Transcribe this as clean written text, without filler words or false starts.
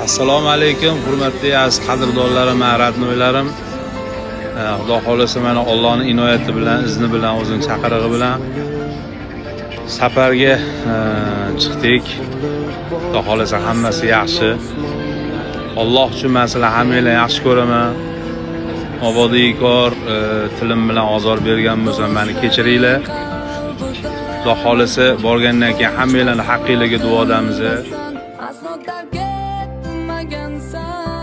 Assalomu alaykum, hurmatli aziz qadrdonlarim, родной larim. Xudo xohlasa, mana Allohning inoyati bilan, izni bilan, o'zining chaqirig'i bilan safarga chiqdik. Xudo xohlasa, hammasi yaxshi. Alloh uchun man sizlar hammanglarni yaxshi ko'raman. Mabodo bekor tilim bilan ozor bergan bo'lsam, meni kechiringlar. Xudo xohlasa, borgandan keyin hammanglarni haqqinglarga duodamiz. Aslo tark etmagansan.